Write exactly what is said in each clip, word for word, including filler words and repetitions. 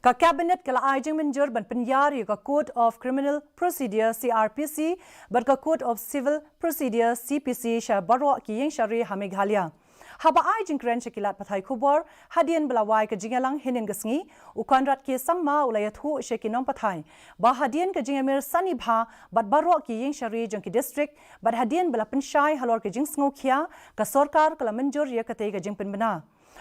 Ka Cabinet ka la ai jingmynjur ban pynïar ïa ka Code of Criminal Procedure, C R P C, bad ka Code of Civil Procedure, C P C, sha baroh ki ïing shari ha Meghalaya. Haba ai jingkren sha ki lad pathai khubor hadien ba la wai ka jingïalang hynnin ka sngi, u Conrad K Sangma u la ïathuh sha ki nongpathai ba hadien ka jingïamir sani bha bad baroh ki ïing shari jong ki district, bad hadien ba la pynshai halor ka jingsngewkhia, ka sorkar ka la mynjur ïa katei ka jingpynbna.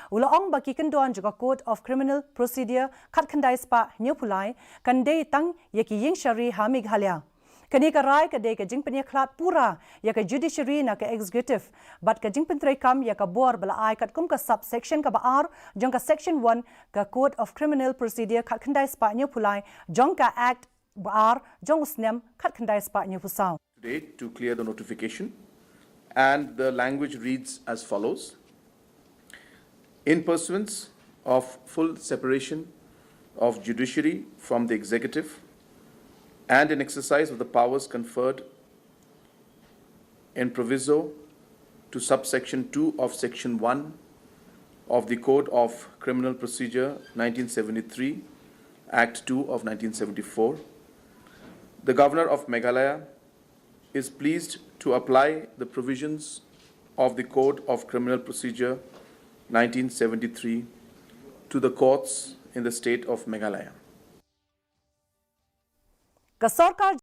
U la ong ba ki kyndon jong ka Code of Criminal Procedure khatkhyndai spah hynñiewphew lai kan dei tang ïa ki ïing shari ha Meghalaya. Kane ka rai ka dei ka jingpynïakhlad pura ïa ka judiciary na ka executive, bad ka jingpyntreikam ïa ka bor ba la ai katkum ka subsection kaba ar jong ka section one ka Code of Criminal Procedure khatkhyndai spah hynñiewphew lai jong ka Act ba ar jong u snem khatkhyndai spah hynñiewphew saw. Today to clear the notification, and the language reads as follows. In pursuance of full separation of judiciary from the executive and in exercise of the powers conferred in proviso to subsection two of section one of the Code of Criminal Procedure nineteen seventy-three, Act two of nineteen seventy-four, the Governor of Meghalaya is pleased to apply the provisions of the Code of Criminal Procedure nineteen seventy-three to the courts in the state of Meghalaya. Ka sorkar